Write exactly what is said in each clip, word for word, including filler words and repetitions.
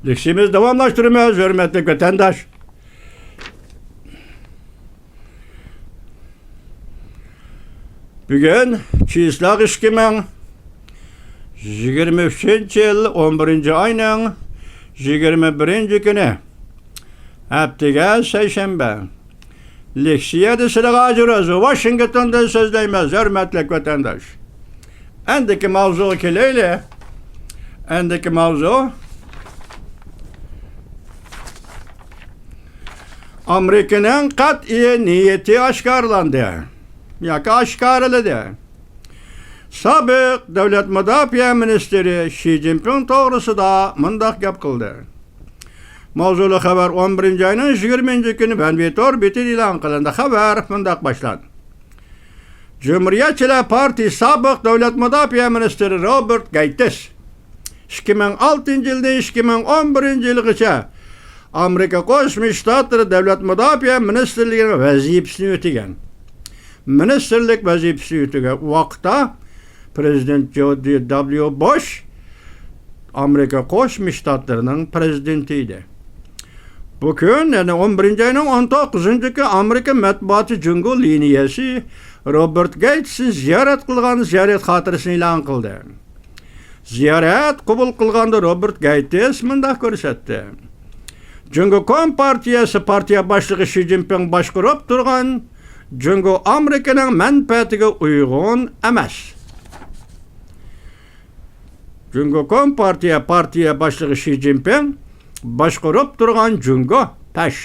لېكسىيىمىزنى داۋاملاشتۇرىمىز، ھۆرمەتلىك ۋەتەنداش. بۈگۈن چىسلاغ ئىككى مىڭ يىگىرمە ئۈچىنچى يىل ئون بىرىنچى ئاينىڭ يىگىرمە بىرىنچى كۈنى، ھەپتىگە سەيشەنبە. لېكسىيەدە سىلىغا ھازىر ئۆزى ۋاشىنگتوندىن سۆزلەيمىز، ھۆرمەتلىك ۋەتەنداش. ئەندىكى ماۋزۇغا كېلەيلى. ئەندىكى ماۋزۇ ئامېرىكىنىڭ قەتئىي نىيىتى ئاشكارىلاندى ياكى ئاشكارىلىدى. سابىق دۆلەت مۇداپىئە مىنىستىرى شى جىنپىڭ توغرىسىدا مۇنداق گەپ قىلدى. ماۋزۇلۇق خەۋەر ئون بىرىنچى ئاينىڭ يىگىرمىنچى كۈنى ۋەنۋېي تور بېتىدە ئېلان قىلىندى. خەۋەر مۇنداق باشلاندى. جۇمھۇرىيەتچىلەر پارتىيىسى سابىق دۆلەت مۇداپىئە مىنىستىرى روبېرت گېيتس ئىككى مىڭ ئالتىنچى يىلدىن ئىككى مىڭ ئون بىرىنچى يىلغىچە ئامېرىكا قوشما شتاتلىرى دۆلەت مۇداپىئە مىنىستىرلىكىنىڭ ۋەزىپىسىنى ئۆتىگەن. مىنىستىرلىك ۋەزىپىسىنى ئۆتىگەن ۋاقىتتا پرېزىدېنت جورج دابليۇ بۇش ئامېرىكا قوشما شتاتلىرىنىڭ پرېزىدېنتى ئىدى. بۇ كۈن، يەنى ئون بىرىنچى ئاينىڭ ئون توققۇزىنچى كۈنى ئامېرىكا مەتبۇئاتى جۇڭگو لىنىيەسى روبېرت گېيتسنى زىيارەت قىلغان زىيارەت خاتىرىسىنى ئېلان قىلدى. زىيارەت قوبۇل قىلغاندا روبېرت گېيتس مۇنداق كۆرسەتتى. جۇڭگو كومپارتىيەسى پارتىيە باشلىقى شى جىنپىڭ باشقۇرۇپ تۇرغان جۇڭگو ئامېرىكىنىڭ مەنپەئەتىگە ئۇيغۇن ئەمەس. جۇڭگو كومپارتىيە پارتىيە باشلىقى شى جىنپىڭ باشقۇرۇپ تۇرغان جۇڭگو پەش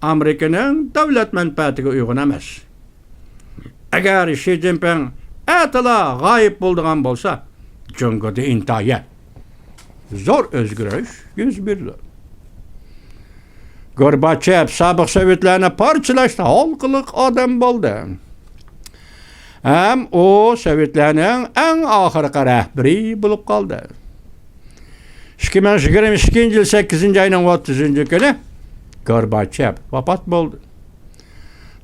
ئامېرىكىنىڭ دۆلەت مەنپەئەتىگە ئۇيغۇن ئەمەس. ئەگەر شى جىنپىڭ ئەتىلا غايىب بولىدىغان بولسا، جۇڭگودا ئىنتايىن زور ئۆزگىرىش يۈز بېرىدۇ. گورباچېف سابىق سوۋېتلارنى پارچىلاشتا ھالقىلىق ئادەم بولدى. ھەم ئۇ سوۋېتلارنىڭ ئەڭ ئاخىرقى رەھبىرى بولۇپ قالدى. ئىككى مىڭ يىگىرمە ئىككىنچى يىل سەككىزىنچى ئاينىڭ ئوتتۇزىنچى كۈنى گورباچېف ۋاپات بولدى.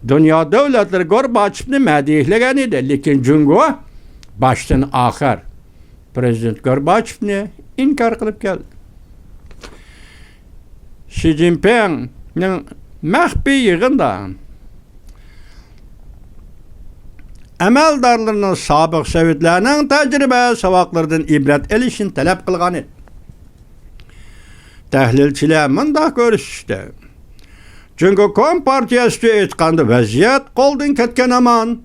دۇنيا دۆلەتلىرى گورباچېفنى مەدھىيەلىگەن ئىدى، لېكىن جۇڭگو باشتىن ئاخىر پرېزىدېنت گورباچېفنى ئىنكار قىلىپ كەلدى. شى جىنپىڭنىڭ مەخپىي يىغىندا ئەمەلدارلىرىنىڭ سابىق سوۋېتلارنىڭ تەجرىبە ساۋاقلىرىدىن ئىبرەت ئېلىشىنى تەلەپ قىلغان ئىدى. تەھلىلچىلەر مۇنداق كۆرسىتىشتە، جۇڭگو كومپارتىيەسىچە ئېيتقاندا، ۋەزىيەت قولدىن كەتكەن ھامان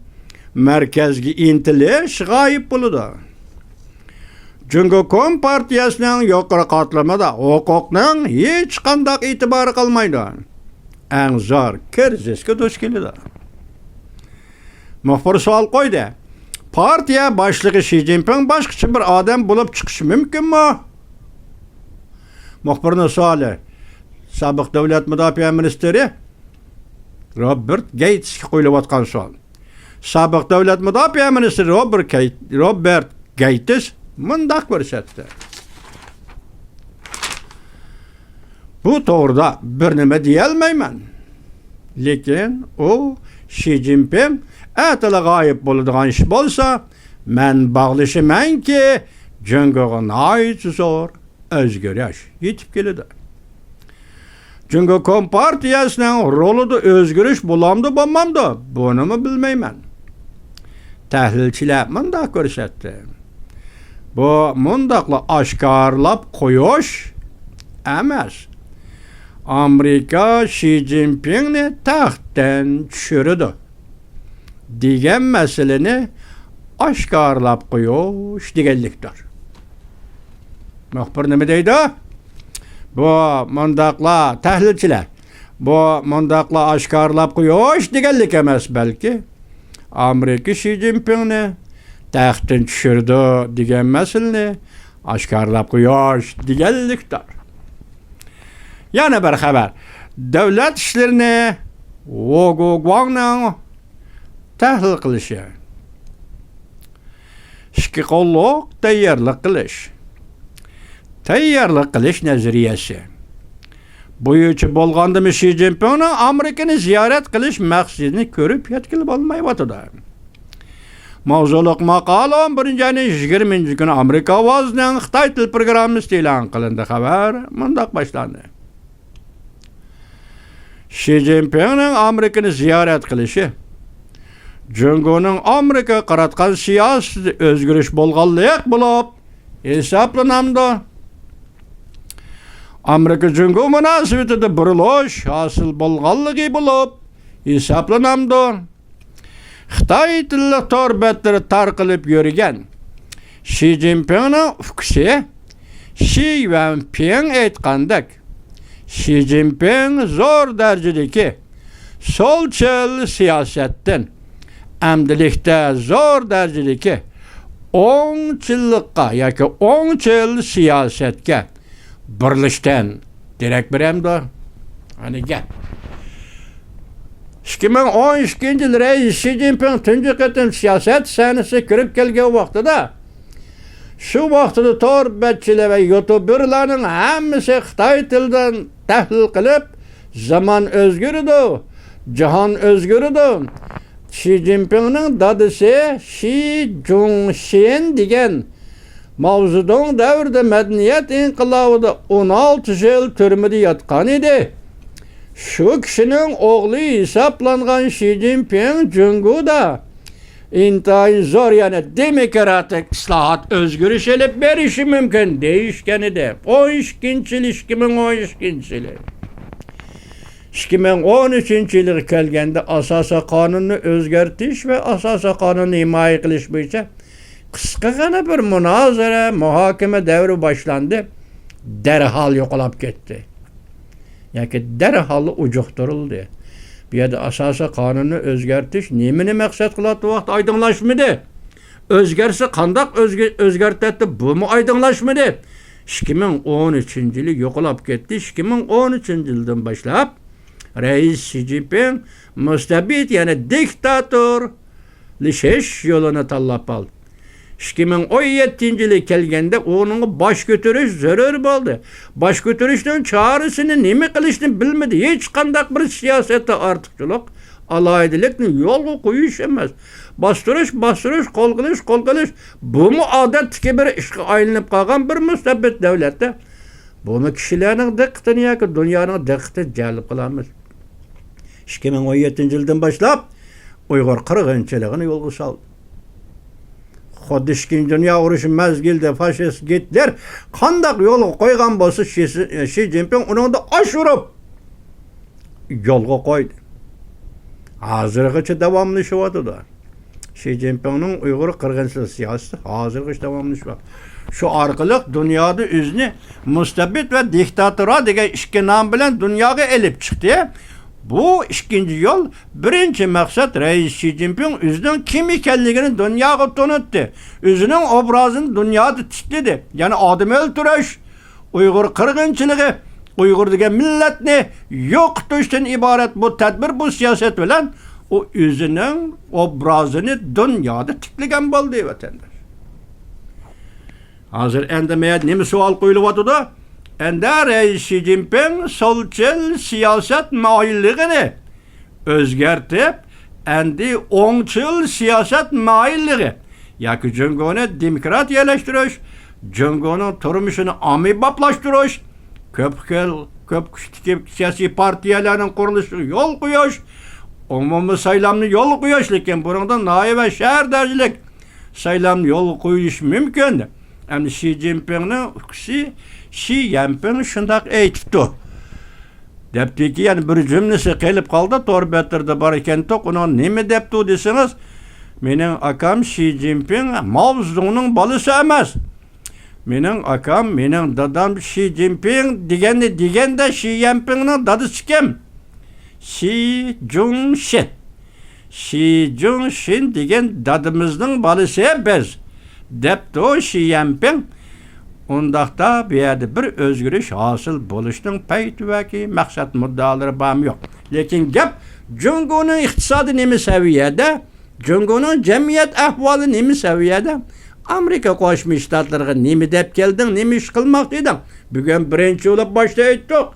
مەركەزگە ئىنتىلىش غايىب بولىدۇ. جۇڭگو كومپارتىيەسىنىڭ يۇقىرى قاتلىمىدا ھوقۇقنىڭ ھېچقانداق ئېتىبارى قالمايدۇ. ئەڭ زور كىرىزىسكە دۇچ كېلىدۇ. مۇخبىر سوئال قويدى. پارتىيە باشلىقى شى جىنپىڭ باشقىچە بىر ئادەم بولۇپ چىقىشى مۇمكىنمۇ؟ مۇخبىرنىڭ سوئالى سابىق دۆلەت مۇداپىئە مىنىستىرى روبېرت گېيتسكە قويۇلۇۋاتقان سوئال. سابىق دۆلەت مۇداپىئە مىنىستىرى روبېرت گېيت-، روبېرت گېيتس مۇنداق كۆرسەتتى. بۇ توغرىدا بىر نېمە دېيەلمەيمەن. لېكىن ئۇ، شى جىنپىڭ ئەتىلا غايىب بولىدىغان ئىش بولسا، مەن باغلىشىمەنكى، جۇڭگوغا ناھايىتى زور ئۆزگىرىش يېتىپ كېلىدۇ. جۇڭگو كومپارتىيەسىنىڭ رولىدا ئۆزگىرىش بولامدۇ، بولمامدۇ، بۇنىمۇ بىلمەيمەن. تەھلىلچىلەر مۇنداق كۆرسەتتى. بۇ مۇنداقلا ئاشكارىلاپ قويۇش ئەمەس. ئامېرىكا شى جىنپىڭنى تەختتىن چۈشۈرىدۇ دېگەن مەسىلىنى ئاشكارىلاپ قويۇش دېگەنلىكتۇر. مۇخبىر نېمە دەيدۇ؟ بۇ مۇنداقلا تەھلىلچىلەر، بۇ مۇنداقلا ئاشكارىلاپ قويۇش دېگەنلىك ئەمەس، بەلكى ئامېرىكا شى جىنپىڭنى تەختتىن چۈشۈرىدۇ دېگەن مەسىلىنى ئاشكارىلاپ قويۇش دېگەنلىكتۇر. يەنە بىر خەۋەر. دۆلەت ئىشلىرىنى ۋو گۇ گۇاڭنىڭ تەھلىل قىلىشى. ئىككى قوللۇق تەييارلىق قىلىش. تەييارلىق قىلىش نەزەرىيەسى بويىچە بولغاندىمۇ شى جىنپىڭنىڭ ئامېرىكىنى زىيارەت قىلىش مەقسىتىنى كۆرۈپ يەتكىلى بولمايۋاتىدۇ. ماۋزۇلۇق ماقالە ئون بىرىنچى ئاينىڭ يىگىرمىنچى كۈنى ئامېرىكا ئاۋازىنىڭ خىتاي تىل پروگراممىسىدا ئېلان قىلىندى. خەۋەر مۇنداق باشلاندى. شى جىنپىڭنىڭ ئامېرىكىنى زىيارەت قىلىشى جۇڭگونىڭ ئامېرىكىغا قاراتقان سىياسىتىدە ئۆزگىرىش بولغانلىق بولۇپ ھېسابلىنامدۇ؟ ئامېرىكا جۇڭگو مۇناسىۋىتىدە بۇرۇلۇش ھاسىل بولغانلىقى بولۇپ ھېسابلىنامدۇ؟ خىتاي تىللىق تور بەتلىرى تارقىلىپ يۈرگەن شى جىنپىڭنىڭ ئۇكىسى شى يۈەنپىڭ ئېيتقاندەك، شى جىنپىڭ زور دەرىجىدىكى سولچىل سىياسەتتىن ئەمدىلىكتە زور دەرىجىدىكى ئوڭچىللىققا ياكى ئوڭچىل سىياسەتكە بۇرۇلۇشتىن دېرەك بېرەمدۇ؟ ئەنە گەپ. ئىككى مىڭ ئون ئىككىنچى يىل رەئىس شى جىنپىڭ تۇنجى قېتىم سىياسەت سەھنىسىگە كىرىپ كەلگەن ۋاقتىدا، شۇ ۋاقتىدا تور بەتچىلەر ۋە يۇتۇبېرلارنىڭ ھەممىسى خىتاي تىلىدىن تەھلىل قىلىپ، زامان ئۆزگىرىدۇ، جاھان ئۆزگىرىدۇ. شى جىنپىڭنىڭ دادىسى شى جۇڭشىن دېگەن ماۋزېدۇڭ دەۋرىدە مەدەنىيەت ئىنقىلابىدا ئون ئالتە يىل تۈرمىدە ياتقان ئىدى. شۇ كىشىنىڭ ئوغلى ھېسابلانغان شى جىنپىڭ جۇڭگودا ئىنتايىن زور، يەنى دېموكراتىك ئىسلاھات، ئۆزگىرىش ئېلىپ بېرىشى مۇمكىن دېيىشكەن ئىدى. ئون ئىككىنچى يىل، ئىككى مىڭ ئون ئىككىنچى يىلى. ئىككى مىڭ ئون ئۈچىنچى يىلغا كەلگەندە ئاساسىي قانۇننى ئۆزگەرتىش ۋە ئاساسىي قانۇننى ھىمايە قىلىش بويىچە قىسقىغىنە بىر مۇنازىرە، مۇھاكىمە دەۋرى باشلاندى. دەرھال يوقىلاپ كەتتى. ياكى دەرھال ئۇجۇقتۇرۇلدى. بۇ يەردە ئاساسىي قانۇننى ئۆزگەرتىش نېمىنى مەقسەت قىلىۋاتقان ۋاقتى ئايدىڭلاشمىدى. ئۆزگەرسە قانداق ئۆزگە-، ئۆزگەرتەتتى، بۇمۇ ئايدىڭلاشمىدى. ئىككى مىڭ ئون ئۈچىنچى يىلى يوقىلاپ كەتتى. ئىككى مىڭ ئون ئۈچىنچى يىلدىن باشلاپ رەئىس شى جىنپىڭ مۇستەبىت، يەنى دىكتاتورلىشىش يولىنى تاللاپ ئالدى. ئىككى مىڭ ئون يەتتىنچى يىلى كەلگەندە ئۇنىڭغا باش كۆتۈرۈش زۆرۈر بولدى. باش كۆتۈرۈشنىڭ چارىسىنى نېمە قىلىشنى بىلمىدى. ھېچقانداق بىر سىياسەتتە ئارتۇقچىلىق، ئالاھىدىلىكنى يولغا قويۇش ئەمەس. باستۇرۇش، باستۇرۇش، قول قىلىش، قول قىلىش. بۇمۇ ئادەتتىكى بىر ئىشقا ئايلىنىپ قالغان بىر مۇستەبىت دۆلەتتە بۇمۇ كىشىلەرنىڭ دىققىتىنى ياكى دۇنيانىڭ دىققىتىنى جەلپ قىلالمىدى. ئىككى مىڭ ئون يەتتىنچى يىلدىن باشلاپ ئۇيغۇر قىرغىنچىلىقىنى يولغا سالدى. خۇددى ئىككىنچى دۇنيا ئۇرۇشى مەزگىلىدە فاشىست گىتلېر قانداق يولغا قويغان بولسا، شى، شى جىنپىڭ ئۇنىڭدا ئاشۇرۇپ يولغا قويدى. ھازىرغىچە داۋاملىشىۋاتىدۇ. شى جىنپىڭنىڭ ئۇيغۇر قىرغىنچىلىق سىياسىتى ھازىرغىچە داۋاملىشىۋاتىدۇ. شۇ ئارقىلىق دۇنيادا ئۆزىنى مۇستەبىت ۋە دىكتاتور دېگەن ئىككى نام بىلەن دۇنياغا ئېلىپ چىقتى. بۇ ئىككىنچى يول. بىرىنچى مەقسەت، رەئىس شى جىنپىڭ ئۆزىنىڭ كىم ئىكەنلىكىنى دۇنياغا تونۇتتى. ئۆزىنىڭ ئوبرازىنى دۇنيادا تىكلىدى. يەنى ئادەم ئۆلتۈرۈش، ئۇيغۇر قىرغىنچىلىقى، ئۇيغۇر دېگەن مىللەتنى يوقىتىشتىن ئىبارەت بۇ تەدبىر، بۇ سىياسەت بىلەن ئۇ ئۆزىنىڭ ئوبرازىنى دۇنيادا تىكلىگەن بولدى، ۋەتەنداش. ھازىر ئەندى مەيەردە نېمە سوئال قويۇلۇۋاتىدۇ؟ ئەندى رەئىس شى جىنپىڭ سولچىل سىياسەت مايىللىقىنى ئۆزگەرتىپ، ئەندى ئوڭچىل سىياسەت مايىللىقى ياكى جۇڭگونى دېموكراتىيەلەشتۈرۈش، جۇڭگونىڭ تۇرمۇشىنى ئاممىبابلاشتۇرۇش، كۆپ خىل، كۆپ كۈچتىكى سىياسىي پارتىيەلەرنىڭ قۇرۇلۇشىغا يول قويۇش، ئومۇمىي سايلامنى يولغا قويۇش، لېكىن بۇنىڭدا ناھىيە ۋە شەھەر دەرىجىلىك سايلامنى يولغا قويۇش مۇمكىن. ئەمدى شى جىنپىڭنىڭ ئۇكىسى شى يەنپىڭ شۇنداق ئېيتىپتۇ. دەپتىكى يەنە بىر جۈملىسى قېلىپ قالدى، تور بەتلىرىدە بار ئىكەن توق. ئۇنىڭ نېمە دەپتۇ دېسىڭىز، مېنىڭ ئاكام شى جىنپىڭ ماۋزېدۇڭنىڭ بالىسى ئەمەس. مېنىڭ ئاكام، مېنىڭ دادام شى جىنپىڭ دېگەننى دېگەندە، شى يەنپىڭنىڭ دادىسى كىم؟ شى جۇڭشىن. شى جۇڭشىن دېگەن دادىمىزنىڭ بالىسى بىز، دەپتۇ شى يەنپىڭ. ئۇنداقتا بۇ يەردە بىر ئۆزگىرىش ھاسىل بولۇشنىڭ پەي تۈۋەكى مەقسەت مۇددىئالىرى بارمۇ يوق؟ لېكىن گەپ جۇڭگونىڭ ئىقتىسادى نېمە سەۋىيەدە، جۇڭگونىڭ جەمئىيەت ئەھۋالى نېمە سەۋىيەدە، ئامېرىكا قوشما شتاتلىرىغا نېمە دەپ كەلدىڭ، نېمە ئىش قىلماقچى ئىدىڭ؟ بۈگۈن بىرىنچى بولۇپ باشتا ئېيتتۇق.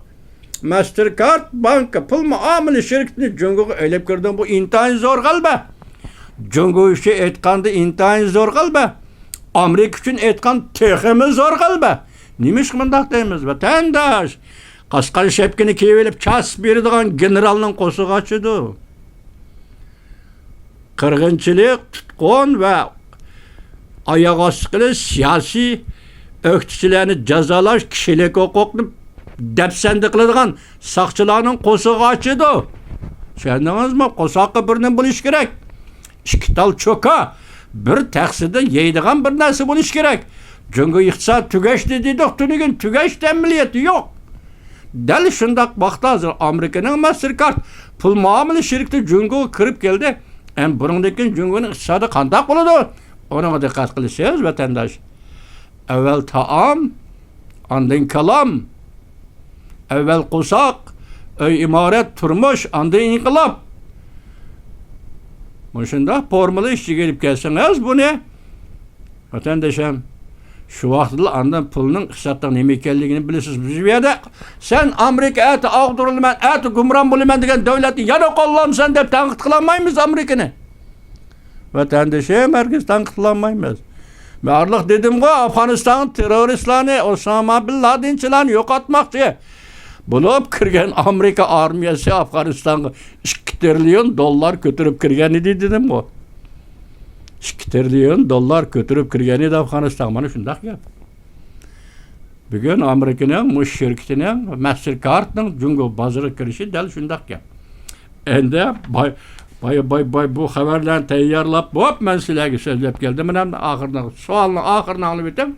ماستېركارد بانكا پۇل مۇئامىلە شىركىتىنى جۇڭگوغا ئېلىپ كىردىڭ، بۇ ئىنتايىن زور غەلىبە. جۇڭگو ئۈچۈن ئېيتقاندا ئىنتايىن زور غەلىبە. ئامېرىكا ئۈچۈن ئېيتقان تېخىمۇ زور غەلىبە. نېمىشقا مۇنداق دەيمىز، ۋەتەنداش؟ قاسقان شەپكىنى كىيىۋېلىپ چاسىپ بېرىدىغان گېنېرالنىڭ قورسىقى ئاچىدۇ. قىرغىنچىلىق، تۇتقۇن ۋە ئاياغ ئاستى قىلىش، سىياسىي ئۆكتىچىلەرنى جازالاش، كىشىلىك ھوقۇقنى دەپسەندە قىلىدىغان ساقچىلارنىڭ قورسىقى ئاچىدۇ. چۈشەندىڭىزمۇ؟ قورساققا بىر نېمە بولۇشى كېرەك. ئىككى تال چوكا، بىر تەخسىدە يەيدىغان بىر نەرسە بولۇشى كېرەك. جۇڭگو ئىقتىساد تۈگەشتى دېدۇق، تۈنۈگۈن تۈگەشتى ئەمەلىيەتتە يوق. دەل شۇنداق ۋاقىتتا ھازىر ئامېرىكىنىڭ ماستېركارد پۇل مۇئامىلە شىركىتى جۇڭگوغا كىرىپ كەلدى. ئەمدى بۇنىڭدىن كېيىن جۇڭگونىڭ ئىقتىسادى قانداق بولىدۇ؟ ئۇنىڭغا دىققەت قىلىسىز، ۋەتەنداش. ئەۋۋەل تائام، ئاندىن كالام. ئەۋۋەل قورساق، ئۆي، ئىمارەت، تۇرمۇش، ئاندىن ئىنقىلاب. مۇشۇنداق فورمۇلا ئىچىگە ئېلىپ كەلسىڭىز بۇنى، ۋەتەندىشىم، شۇ ۋاقىتلا ئاندىن پۇلنىڭ، ئىقتىسادنىڭ نېمە ئىكەنلىكىنى بىلىسىز. بىز بۇ يەردە، سەن ئامېرىكا ئەتە ئاغدۇرۇلىمەن، ئەتە گۇمران بولىمەن دېگەن دۆلەتنى يەنە قوللامسەن دەپ تەنقىد قىلالمايمىز ئامېرىكىنى. ۋەتەندىشىم، ھەرگىز تەنقىدلانمايمىز. مەن ئارىلىق دېدىمغۇ، ئافغانىستانغا تېررورىستلارنى، ئوساما بىن لادىنچىلارنى يوقاتماقچى بولۇپ كىرگەن ئامېرىكا ئارمىيەسى ئافغانىستانغا ئىككى تىرىليون دوللار كۆتۈرۈپ كىرگەن ئىدى دېدىمغۇ. ئىككى تىرىليون دوللار كۆتۈرۈپ كىرگەن ئىدى ئافغانىستانغا. مانا شۇنداق گەپ. بۈگۈن ئامېرىكىنىڭ مۇشۇ شىركىتىنىڭ، ماستېركاردنىڭ جۇڭگو بازىرىغا كىرىشى دەل شۇنداق گەپ. ئەندى باي، باي، باي، باي، بۇ خەۋەرلەرنى تەييارلاپ بوپ، مەن سىلەرگە سۆزلەپ كەلدىم. مانا ئاخىرىنى، سوئالنىڭ ئاخىرىنى ئاڭلىۋېتىڭ.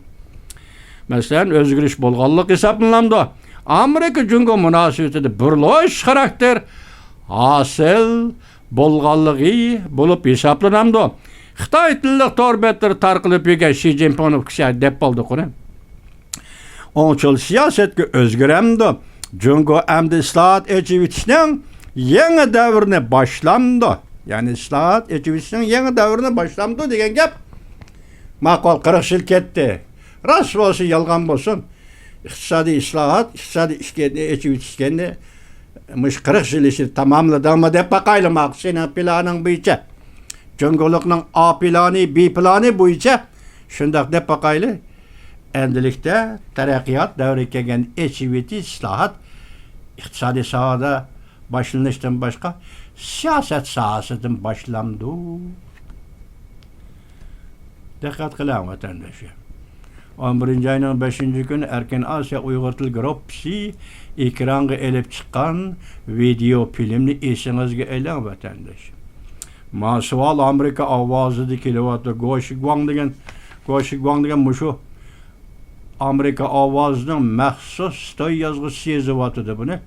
مەسىلەن، ئۆزگىرىش بولغانلىق ھېسابلىنامدۇ؟ ئامېرىكا جۇڭگو مۇناسىۋىتىدە بۇرۇلۇش خاراكتېر ھاسىل بولغانلىقى بولۇپ ھېسابلىنامدۇ؟ خىتاي تىللىق تور بەتلىرى تارقىلىپ يۈرگەن شى جىنپىڭنىڭ ئۇكىسى دەپ بولدى قۇرۇ. ئوڭچىل سىياسەتكە ئۆزگىرەمدۇ؟ جۇڭگو ئەمدى ئىسلاھات، ئېچىۋېتىشنىڭ يېڭى دەۋرىنى باشلامدۇ؟ يەنى ئىسلاھات، ئېچىۋېتىشنىڭ يېڭى دەۋرىنى باشلامدۇ دېگەن گەپ. ماقۇل، قىرىق يىل كەتتى. راست بولسۇن، يالغان بولسۇن. ئىقتىسادىي ئىسلاھات، ئىقتىسادىي ئىشكەننى، ئېچىۋېتىشكەننى مۇشۇ قىرىق يىل ئىچىدە تاماملىدىڭمۇ دەپ باقايلى، ماقۇل، سېنىڭ پىلانىڭ بويىچە. جۇڭگولۇقنىڭ ئا پىلانى، بى پىلانى بويىچە شۇنداق دەپ باقايلى. ئەمدىلىكتە تەرەققىيات دەۋرىگە كەلگەن ئېچىۋېتىش، ئىسلاھات، ئىقتىسادىي ساھەدە باشلىنىشتىن باشقا، سىياسەت ساھەسىدىن باشلامدۇ؟ دىققەت قىلىڭ، ۋەتەنداشلار. ئون بىرىنچى ئاينىڭ بەشىنچى كۈنى ئەركىن ئاسىيا ئۇيغۇر تىل گۇرۇپپىسى ئېكرانغا ئېلىپ چىققان ۋىدېئو فىلىمنى ئېسىڭىزگە ئېلىڭ، ۋەتەنداش. ما سوئال ئامېرىكا ئاۋازىدا كېلىۋاتىدۇ. گوشى گۇاڭ دېگەن، گوشى گۇاڭ دېگەن مۇشۇ ئامېرىكا ئاۋازىنىڭ مەخسۇس خىتاي يازغۇچىسى يېزىۋاتىدۇ بۇنى.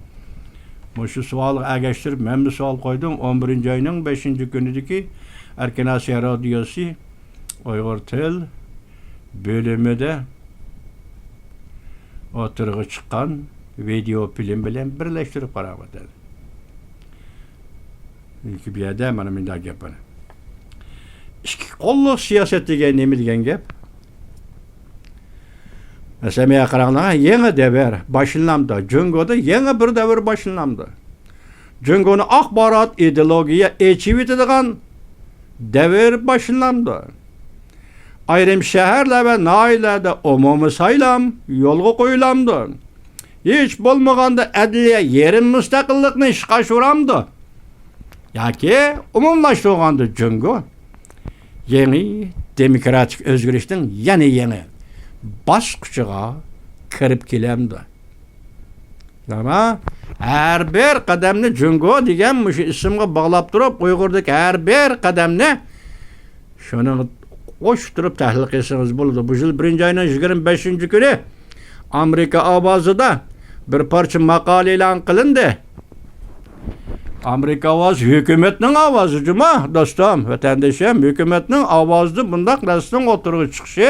مۇشۇ سوئالغا ئەگەشتۈرۈپ مەنمۇ سوئال قويدۇم. ئون بىرىنچى ئاينىڭ بەشىنچى كۈنىدىكى ئەركىن ئاسىيا رادىيوسى ئۇيغۇر تىل بۆلۈمىدە ئوتتۇرىغا چىققان ۋىدېئو فىلىم بىلەن بىرلەشتۈرۈپ قاراڭ، ۋەتەن. چۈنكى بۇ يەردە مانا مۇنداق گەپ بار. ئىككى قوللۇق سىياسەت دېگەن نېمە دېگەن گەپ؟ مەسىلەن، مانا قاراڭلار، يېڭى دەۋر باشلىنامدۇ؟ جۇڭگودا يېڭى بىر دەۋر باشلىنامدۇ؟ جۇڭگونى ئاخبارات ئىدېئولوگىيە ئېچىۋېتىدىغان دەۋر باشلىنامدۇ؟ ئايرىم شەھەرلەر ۋە ناھىيەلەردە ئومۇمىي سايلام يولغا قويۇلامدۇ؟ ھېچ بولمىغاندا ئەدلىيە يېرىم مۇستەقىللىقنى ئىشقا ئاشۇرامدۇ؟ ياكى ئومۇملاشتۇرغاندا جۇڭگو يېڭى دېموكراتىك ئۆزگىرىشنىڭ يەنە يېڭى باسقۇچىغا كىرىپ كېلەمدۇ؟ مانا ھەر بىر قەدەمنى جۇڭگو دېگەن مۇشۇ ئىسىمغا باغلاپ تۇرۇپ، ئۇيغۇردىكى ھەر بىر قەدەمنى شۇنىڭغا قوشۇپ تۇرۇپ تەھلىل قىلسىڭىز بولىدۇ. بۇ يىل بىرىنچى ئاينىڭ يىگىرمە بەشىنچى كۈنى ئامېرىكا ئاۋازىدا بىر پارچە ماقالە ئېلان قىلىندى. ئامېرىكا ئاۋازى ھۆكۈمەتنىڭ ئاۋازى جۇما، دوستۇم، ۋەتەندىشىم، ھۆكۈمەتنىڭ ئاۋازىدا بۇنداق نەرسىنىڭ ئوتتۇرىغا چىقىشى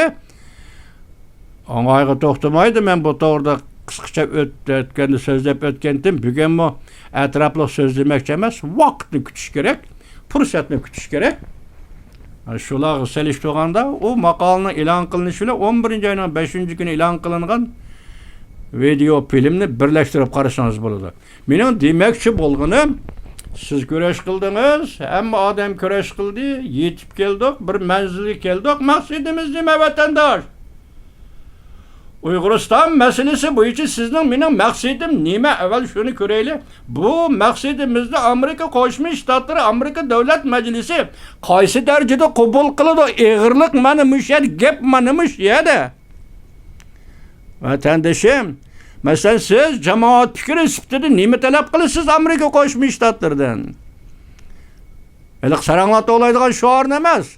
ئوڭايغا توختىمايدۇ. مەن بۇ توغرىدا قىسقىچە ئۆت-، ئۆتكەندە سۆزلەپ ئۆتكەنتىم. بۈگۈنمۇ ئەتراپلىق سۆزلىمەكچى ئەمەس، ۋاقىتنى كۈتۈش كېرەك، پۇرسەتنى كۈتۈش كېرەك. شۇلارغا سېلىشتۇرغاندا، ئۇ ماقالىنىڭ ئېلان قىلىنىشى بىلەن ئون بىرىنچى ئاينىڭ بەشىنچى كۈنى ئېلان قىلىنغان ۋىدېئو فىلىمنى بىرلەشتۈرۈپ قارىسىڭىز بولىدۇ. مېنىڭ دېمەكچى بولغىنىم، سىز كۈرەش قىلدىڭىز، ھەممە ئادەم كۈرەش قىلدى، يېتىپ كەلدۇق، بىر مەنزىلگە كەلدۇق. مەقسىتىمىز نېمە، ۋەتەنداش؟ ئۇيغۇرىستان مەسىلىسى بويىچە سىزنىڭ، مېنىڭ مەقسىتىم نېمە؟ ئەۋۋەل شۇنى كۆرەيلى. بۇ مەقسىتىمىزنى ئامېرىكا قوشما شتاتلىرى، ئامېرىكا دۆلەت مەجلىسى قايسى دەرىجىدە قوبۇل قىلىدۇ؟ ئېغىرلىق مانا مۇشۇ يەردە، گەپ مانا مۇشۇ يەردە. ۋەتەندىشىم، مەسىلەن، سىز جامائەت پىكرى سۈپىتىدە نېمە تەلەپ قىلىسىز ئامېرىكا قوشما شتاتلىرىدىن؟ ھېلىقى ساراڭلار توۋلايدىغان شوئارنى ئەمەس.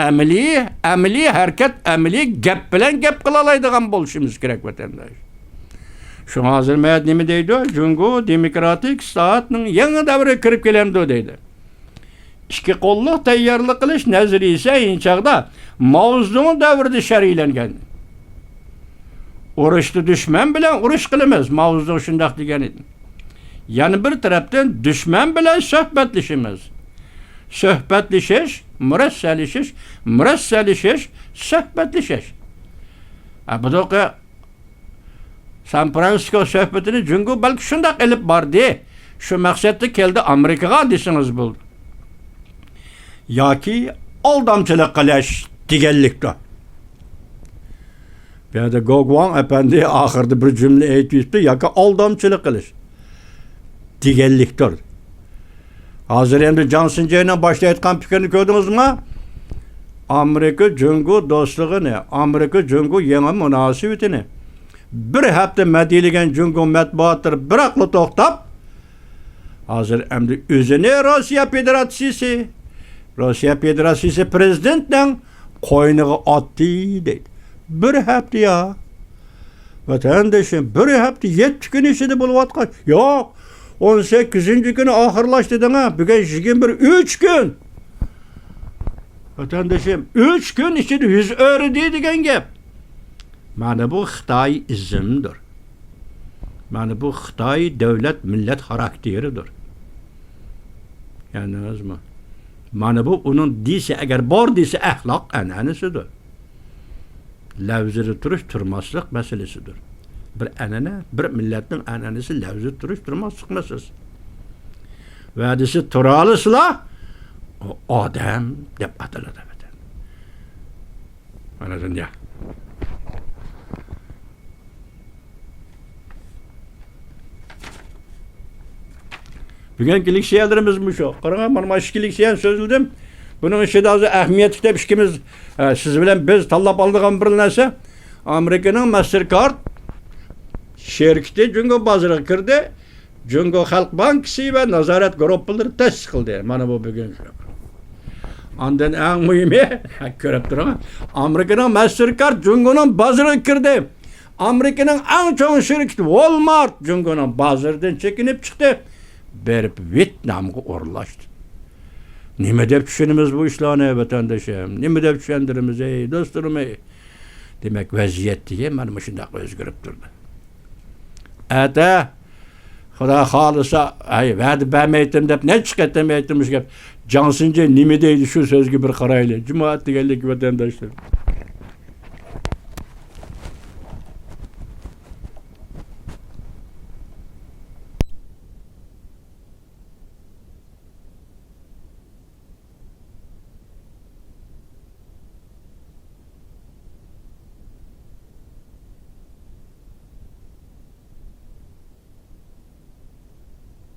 ئەمەلىي، ئەمەلىي ھەرىكەت، ئەمەلىي گەپ بىلەن گەپ قىلالايدىغان بولۇشىمىز كېرەك، ۋەتەنداش. شۇڭا ھازىر مەيەت نېمە دەيدۇ؟ جۇڭگو دېموكراتىك ئىسلاھاتنىڭ يېڭى دەۋرىگە كىرىپ كېلەمدۇ دەيدۇ. ئىككى قوللۇق تەييارلىق قىلىش نەزەرىيىسى ئەينى چاغدا ماۋزېدۇڭ دەۋرىدە شەرھلەنگەن. ئۇرۇشتا دۈشمەن بىلەن ئۇرۇش قىلىمىز، ماۋزېدۇڭ شۇنداق دېگەن ئىدى. يەنە بىر تەرەپتىن، دۈشمەن بىلەن سۆھبەتلىشىمىز. سۆھبەتلىشىش، مۇرەسسەلىشىش، مۇرەسسەلىشىش، سۆھبەتلىشىش. ھە، بۇ دەقىقە سان فرانسىسكو سۆھبىتىنى جۇڭگو بەلكى شۇنداق ئېلىپ باردى، شۇ مەقسەتتە كەلدى ئامېرىكىغا دېسىڭىز بولىدۇ. ياكى ئالدامچىلىق قىلىش دېگەنلىكتۇر. بۇ يەردە گوگۋاڭ ئەپەندى ئاخىرىدا بىر جۈملە ئېيتىۋېتىپتۇ، ياكى ئالدامچىلىق قىلىش دېگەنلىكتۇر. ھازىر ئەمدى جاڭ سىنجېينىڭ باشتا ئېيتقان پىكرىنى كۆردىڭىزمۇ؟ ئامېرىكا جۇڭگو دوستلۇقىنى، ئامېرىكا جۇڭگو يېڭى مۇناسىۋىتىنى بىر ھەپتە مەدھىيەلىگەن جۇڭگو مەتبۇئاتلىرى بىراقلا توختاپ، ھازىر ئەمدى ئۆزىنى روسىيە فېدېراتسىيىسى، روسىيە فېدېراتسىيىسى پىرېزىدېنتىنىڭ قوينىغا ئاتتى دەيدۇ. بىر ھەپتە يا. ۋەتەندىشىم، بىر ھەپتە، يەتتە كۈن ئىچىدە بولۇۋاتقان. ياق، ئون سەككىزىنچى كۈنى ئاخىرلاشتى دەڭە. بۈگۈن يىگىرمە بىر، ئۈچ كۈن. ۋەتەندىشىم، ئۈچ كۈن ئىچىدە يۈز ئۆرۈدى دېگەن گەپ. مانا بۇ خىتايىزمدۇر. مانا بۇ خىتاي دۆلەت، مىللەت خاراكتېرىدۇر. يەنىڭىزمۇ؟ مانا بۇ ئۇنىڭ دېسە، ئەگەر بار دېسە، ئەخلاق ئەنئەنىسىدۇر. لەۋزىدە تۇرۇش، تۇرماسلىق مەسىلىسىدۇر. بىر ئەنئەنە، بىر مىللەتنىڭ ئەنئەنىسى لەۋزىدە تۇرۇش، تۇرماسلىق مەسىلىسى. ۋەدىسى تۇرالىسىلا، ئۇ ئادەم دەپ ئاتىلىدۇ. مانا دۇنيا. بۈگۈنكى لېكسىيەلىرىمىز مۇشۇ. قاراڭ، مانا، مانا ئىككى لېكسىيەنى سۆزلىدىم. بۇنىڭ ئىچىدە ھازىر ئەھمىيەتلىك دەپ ئىككىمىز، ئە، سىز بىلەن بىز تاللاپ ئالىدىغان بىر نەرسە، ئامېرىكىنىڭ ماستېركارد شىركىتى جۇڭگو بازىرىغا كىردى. جۇڭگو خەلق بانكىسى ۋە نازارەت گۇرۇپپىلىرى تەسىس قىلدى. مانا بۇ بۈگۈنكى. ئاندىن ئەڭ مۇھىمى، كۆرۈپ تۇرۇڭ، ئامېرىكىنىڭ ماستېركارد جۇڭگونىڭ بازىرىغا كىردى. ئامېرىكىنىڭ ئەڭ چوڭ شىركىتى ۋولمارت جۇڭگونىڭ بازىرىدىن چېكىنىپ چىقتى، بېرىپ ۋيېتنامغا ئورۇنلاشتى. نېمە دەپ چۈشىنىمىز بۇ ئىشلارنى، ۋەتەندىشىم؟ نېمە دەپ چۈشەندۈرىمىز، ئەي دوستلىرىم، ئەي؟ دېمەك، ۋەزىيەت دېگەن مانا مۇشۇنداق ئۆزگىرىپ تۇردى. ئەتە، خۇدا خالىسا، ئەي، ۋەدە بەرمەيتتىم دەپ نەچچە قېتىم ئېيتتىم مۇشۇ گەپ. جاڭ سىنجى نېمە دەيدۇ شۇ سۆزگە بىر قارايلى، جۇمائەت دېگەنلىك ۋەتەنداشلار.